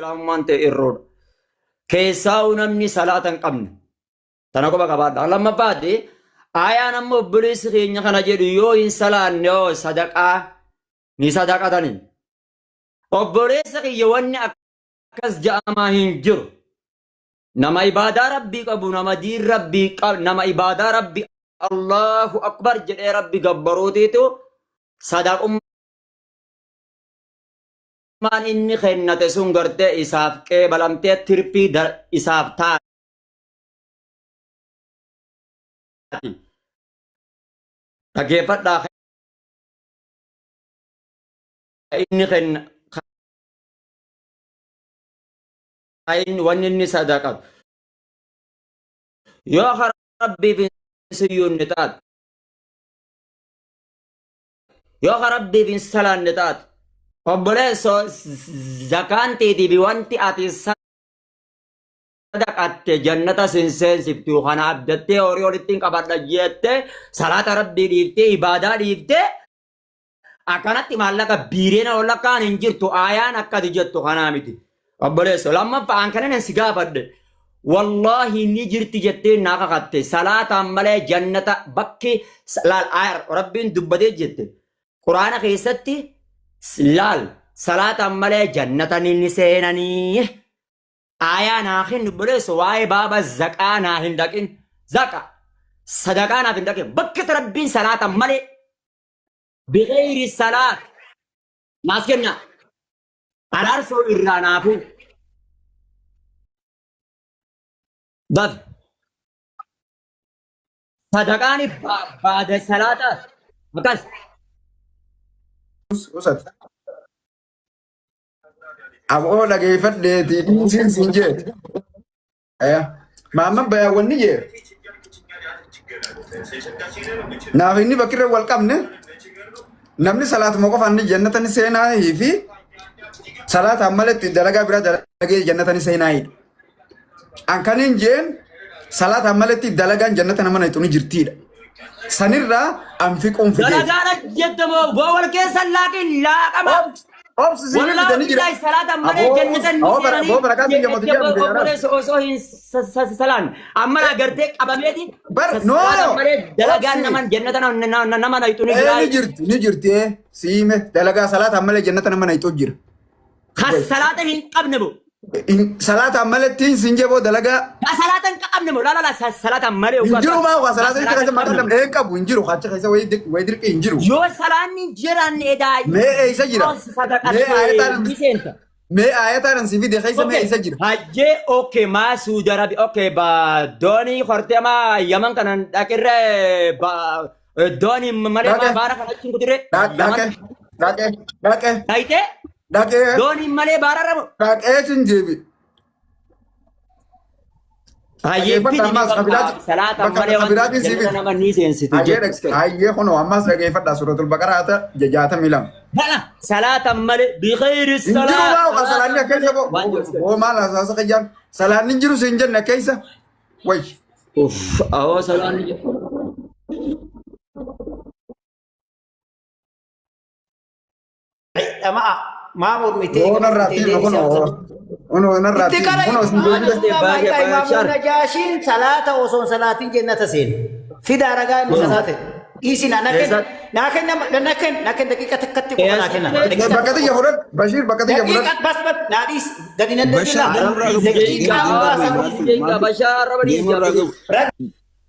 Islaamummaan ta'e irroodha. Keessaa'uu namni salaata hin qabne. Tana qofa qabaadha. Lammaffaatti ayaan amma obboleessi keenya kana jedhu yoo hin salaanne hoo sadaqaa ni sadaqatani. Obboleessa kiyya wanni akkas ja'amaa hin jiru. Nama ibaadaa rabbii qabu, nama diin rabbii qabu, nama ibaadaa rabbii Allahu akbar jedhee rabbi gabbaruutiitu sadaqummaan inni kennate sun gartee isaaf qeebalamtee tirfii isaaf taati. Dhaggeeffadhaa inni kenna inni wanni inni sadaqatu yoo ka rabbiif hin sujuudne taate yoo ka rabbiif hin salaanne taate obboleessoo zakaan teetii fi wanti ati sadaqatte jannata sin seensiftu kana abdattee horii walitti hin qabadha jettee salaata rabbii dhiiftee ibaadaa dhiiftee Akkanatti maallaqa biireena ol akkaan hin jirtu aayaan akkati jettu kanaa miti. Obboleesso lammaffaa an kanan si gaafadhe. Wallaahi ni jirti jettee naa kakatte salaataan malee jannata bakki laal aayar rabbiin dubbatee jette. Quraana keessatti laal salaataan malee jannata ni seenanii. Aayaa naa kennu obboleesso waa'ee baaba zaqaa naa hin dhaqin. Zaqa sadaqaa naaf hin dhaqin bakki rabbiin salaataan malee Bighayri salaat. Naas kenna. Araarsoo irraa naafuu. Daf. Sadaqaan baada salaataa. Akkas. Usat. Aboo dhageeffadheeti dhiisiin siin jee. Maamman bayaa wanni jee. Naaf inni bakki irra wal qabne namni salaatuma qofaan ni jannata ni seenaa fi salaataan malatti dalagaa biraa dalagee jannata ni seenaa. An kan hin jeen salaataan malatti dalagaan jannata nama naqxu ni jirtiidha. Sanirraa an fiquun fidee. Dalagaadha jettamoo wal keessa laaqin laaqama. Obsi siin Wallaahi fidanii jira. billaahi salaataan malee Aboo jannatan ni aboo bara seenanii aboo barakaa biyya mootii jette jedhamte yaraa. obboleessa osoo hin salaan amma naa gartee qabameeti Bar no salaataan malee dalagaan obsi naman jannata nama naqxu ni ee jiraa. ni jirti ni jirti ee siime dalagaa salaataan malee jannata nama naqxu jira. Ka salaata hin qabne moo? Salaataan maletti sin jeboo dalagaa Ka salaata hin qabne moo? Laa laa salaata malee hin uffata. jiru maa waa Ka salaata jecha salaata keessa hin maqaa qabne. lamne hin qabu hin jiru achi keessa wayii dirqii hin jiru. Yoo salaanni hin jiraanne edaa Mee eessa jira? yoo Mee sadaqatte ayataan ni seenta. mee ayataan si fide keessa mee Okay. eessa jira? Hajjee okay maa Suudi Arabi okay ba doonii hortee maa Yaman kanan dhaqirre ba doonii malee maa Dhaqe baara kana achiin kutirre dhaqe Yaman dhaqe dhaqe dhayitee dhaqe doonii malee baara rabu. dhaqee sin jeebi. Hayyee Dhageeffadha fidi ammaas bakka kabiraati salaataan bakka malee wanti kabiraatiin si jannata fide. nama ni seensitu Hayyee jettu. hayyee kunoo ammaas dhageeffadha suuratul baqaraa 62. Bala salaatan malee bikhayri Hin jiru salaat maa oqa salaanni salaatan akka malee isa waan jedhu. boo maal hasaasa qayyaan salaanni hin jiru siin jenne akka isa way Uff awoo salaanni jedhu. Dhama'a maa mormitee yoo eega narraa mormitee tiima deebisee kunoo hamsa. kunoo narraa Itti tiima qara'i. kunoo siin Maal deebise jechuudha Baay'ee maayitaa imaamuun baay'ee Najaashiin salaata osoo hin salaatiin jennata seene. Fidaa ragaa inni salaate. Dhiisi na kenna Eessatti? naa kenna na kenna na kenna daqiiqa takkatti qofa naa kenna. Eessatti? Daqiiqa bakka tiyya fudhadhu Bashiir bakka tiyya fudhadhu daqiiqa bas bas naa dhiisi gadi nan Bashar dandila. deemurraa gabu Daqiiqaa deemurraa muraasa gabu qofa. maaltu maaltu Bashaar arraba dhiisi deemurraa gabu Ragaa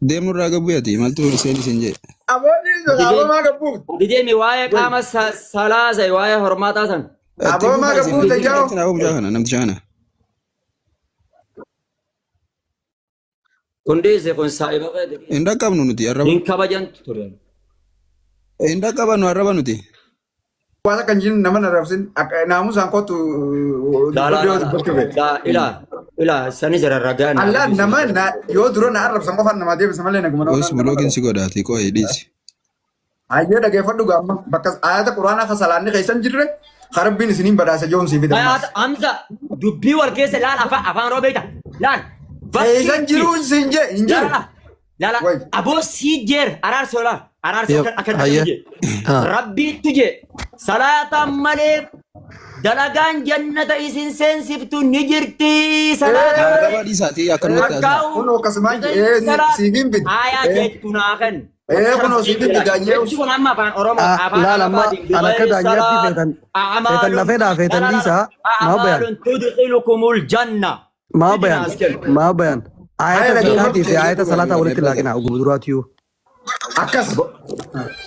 deemurraa gabu ati maaltu seen isin jedhe. aboonni aboomaa gabbuut Dideemi waa'ee way qaama salaasa waa'ee hormaataa san. Itti aboomaa fufaa isin gabbuute isin jaoo irratti naa mucaa kana namticha kana. Kun dhiise kun saahiba keeti. Hin dhaqqabnu nuti arraba. Hin kabajantu ture. Hin dhaqqabannu arraba nuti. waan akka hin jiru nama na rabsin akka naamusaan kootu Laa laa dubbadhu yoo laa dubbachuu fedhe laa ilaa ilaa sani jira ragaa na Allah argisiisu. nama na yoo dura na arrabsan qofaan namaa deebisa malee naguma nama Os nama bulookiin arrabsa si godhaati qo'ee dhiisi. Hayyee dhageeffadhu gaamma bakka ayata quraanaa ka salaanni keessa hin jirre ka rabbiin isiniin badhaasa joon sii fida ammaas. Ayaata Hamza dubbii wal keessa laal afaan afaan roobee laal bakki Keessa hin itti jiru siin jee hin jiru. laala laala Way. aboo sii jeer araarsoo laal araarsoo Yep. akka akka Hayyee. jee Ah. rabbiitu jee salaata malee Dalagaan jannata isin seensiftu ni jirti salaata Arraba malee. dhiisaatii akkanumatti haasa'aa. Takkaa'u Kunoo akkasumaan siifin bid. Aayaa jettu naa kennu. Kunoo siifin bidaayyee. Jechi kun amma afaan Oromoo afaan Laal amma Arabaatiin an akka bighayri daanyaatti salaat feetan feetan a'maalun lafeedhaa feetan la la la dhiisaa maa bayan a'maalun tudkhilukumul janna. maa Fidi bayan naas kennu. maa bayan Ayya ayata dhaggeeffadhu zakaatii fi ayata salaataa walitti Brother. laaqinaa oguma duraatiyyuu. Akkas.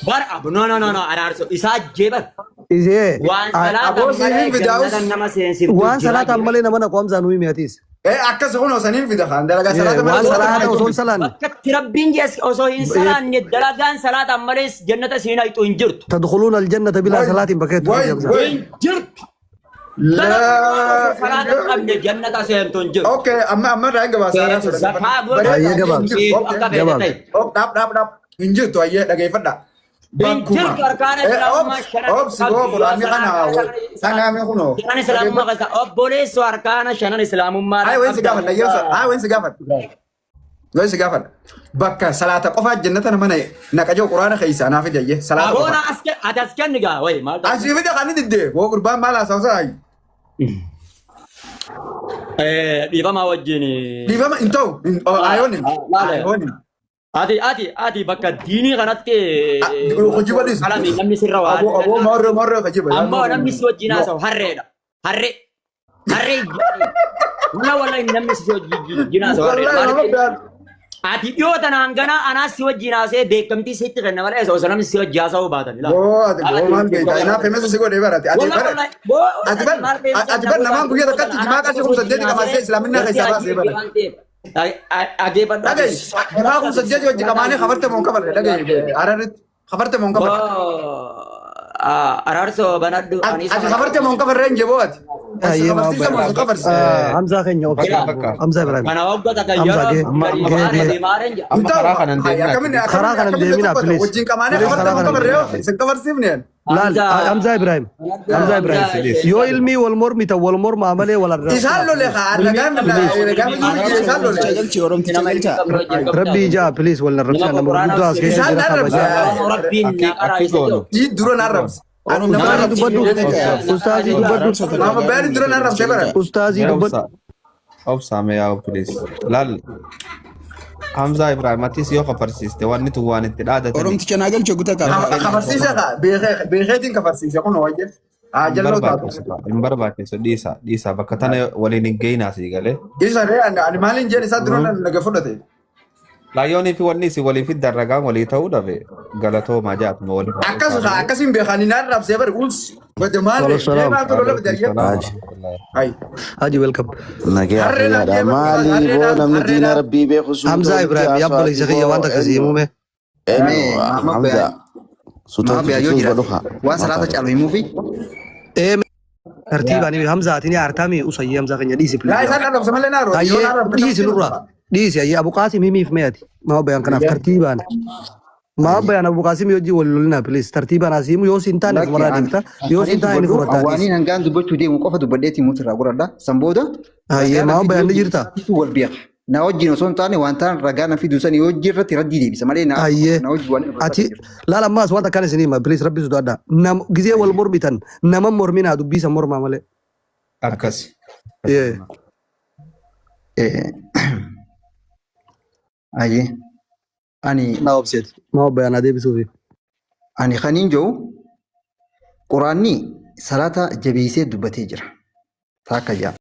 Bar no no no no araarso isaa jeebar. Isee Waan salaatan Aboo malee siifin fidaa'us. jannata nama seensiftu waan jira salaataan jira. malee nama naqu Hamzaa nu himi atiis. Akkas kunoo saniin fida kaan dalagaa salaata Waan malee salaata osoo hin salaanne Bakkatti rabbiin jees osoo hin salaanne dalagaan salaatan malees jannata siin hayxu hin jirtu. tadkhuluuna aljannata bilaa Way salaatiin bakka hedduu way rabbi Hamzaa. way. Hin jirtu. Dalagaan osoo salaata hin qabne jannata seentu hin jirtu. Okay, amma amma irraa hin gabaasa. Feetu zakaa godhu Baay'ee Bareedaa gabaabsa. hin jirtu. feetu Okay. akka feete Gabaabsa. ta'e. Oh, dhaab dhaab dhaab. Hin jirtu ayyee dhageeffadha. Hin Bakkuma. jirtu arkaana islaamummaa shanan Obsi boo qabdu yoo quraanni kana salaata kanaame kunoo. shanan islaamummaa keessa obboleessoo arkaana shanan islaamummaa Ay, wayin si gaafadha. Yoo ay, wayin si gaafadha. Wayin si gaafadha. Bakka salaata qofaa jannata nama naqa jiru quraana keessa naaf fidi ayyee salaata Aboona qofaa. ati as kenni gaa wayi maal ta'u? Asii fida kan inni diddee boo gurbaan maal haasawsa ayi. Dhiifama wajjin. Dhiifama hin ta'u. Ayoon hin. Laale. Ayoon hin. Ati ati ati bakka diinii kanatti Hojii bal'isu. qalami namni sirra waa. Aboo aboo morree morree hojii bal'isu. Ammoo namni si wajjin haasa'u harreedha. Harree. Harree. Wala wala namni si wajjin haasa'u harreedha. Wallahi nama Maaliif biyaan. ati dhiyoo tanaan ganaa anaas si wajjin haasa'ee beekamtii sitti kenna malee osoo namni si wajjin haasa'uu baatan. Boo ati boo maal beekta? Inaaf himesa si godhee barate. Ati Wallah bara. Ati bar ati bar namaan guyyaa takkatti jimaa qarshii 8,000 qamaasee islaaminaa keessaa baasee bara. Dhageeffadhu. Dhaga'i. Jimaa 8,000 wajji qamaanee kafarte moo hin kafarre? Dhaga'i. Hararitti. Kafarte moo hin kafarre? Araarsoo banadhu. Ati kafarte moo hin kafarre hin jeboo ati? Ati Ayyee maa kafarsiisa moo bayan. si kafarsiisa? Hamzaa keenya obsa. Jira. Bakka. Hamzaa Ibrahim. Kana hoggata kan Hamzaa yeroo gee Amma gadi amma gee maare gee. deemaareen jira. Hin amma ta'u. karaa kanan Hayi deeminaa akkamiin please. Karaa akkamiin kanan akkamiin deeminaa dubbata? please. Wajjin qamaanee Please kafarte karaa moo hin kanan kafarre yoo? deeminaa. Isin kafarsiifne. Laal Hamzaa Hamzaa Ibrahim. Hamzaa Ibrahim. Please. Yoo ilmii wal mormitan wal mormaa malee wal Isaan arrabsinaa lole please. haa nagaan Please. nagaan Arrabsa isaan lole. Oromticha galchi Oromticha galcha. Rabbii ijaa please wal arrabsinaa Nama nama quraana gurguddoo as keessa Isaan jira arrabsa. kabajaa. Rabbiin Akki na qaraa akki isa goonu. jiru. Ii dura na arrabsa. Ani nama Ustaazii arrabsa. dubbadhu. Ustaazii dubbadhu. Arrabsa Maama dalagaa bayani dura na arrabsee Oromticha bara. galcha. Ustaazii Mee dubbadhu. obsa. Obsa mee yaa please. Laal Hamzaa Ibrahim atis yoo kafarsiiste wanni tun waan itti dhaadatanii Oromticha naa galche guta qaba. Kafarsiisa kaa beekeetiin kafarsiise kun wayye. Haa hin jalloo taatu. barbaachisu hin barbaachisu dhiisa dhiisa bakka tana waliin hin geenaa sii galee. Isa ree ani maaliin jeen isaa dura naga fudhate. Laayyoonii fi wanni isin walii fiddan ragaan walii ta'uu dhabe galatoomaa jaatuma walii Akkas kaa akkasiin beekanii na arrabsee bari uls. Bade maal Waalaikum salaam. maaltu lola bade ayyee. Haji. Hayi. Haji welcome. Nagee Harree naan fayyaadha. jee bari Maali harree boo naan namni harree diina naan. rabbii beeku suuta Hamzaa walitti Ibrahim yaa obboleessa haasa'aati kiyya boo waan takka si eenyu himume. eenyu Mee Mahamad Hamza Bayaan suuta Mahamad Bayaan yoo suuta jiraate dhufa waan salaata caalu himuufi Ee tartiibaan himi Hamzaa ati ni aartaami usayyee Hamzaa keenya dhiisi Laa please. isaan arrabsa malee na arrabsa. Yoo Hayyee na arrabsa dhiisi nurraa dhiisi hayyee Abu Qaasim himiif mee ati maa bayaan kanaaf tartiibaan maa bayaan Abu Qaasim wajjin wal lolinaa please tartiibaan asii himu yoo siin taane lakki ofumarraa an dhiifta yoo ani siin taane ni dubbadhu fudhattaa dhiisi. waaniin hangaan dubbachuu deemu qofa dubbadheetii mutu irraa godhadha. San booda Hayyee ragaa na maa fidu bayaan yoo ni jirta. isaatiitu wal beeka. Na wajjin osoo hin taane wanta ragaa na fidu sani yoo irratti raddii deebisa malee na Hayyee na wajjin waan irratti ati hin jiru. laal ammaas waan takkaan isin hima please rabbi sodaadha nam gizee wal mormitan nama morminaa dubbii san mormaa malee. Akkas. Yee. Ayyee ani Naa obseeti maa bayaan adeebisuufi. ani kaniin jiru quraanni salaata jabeessee dubbatee jira. Taakka jaa.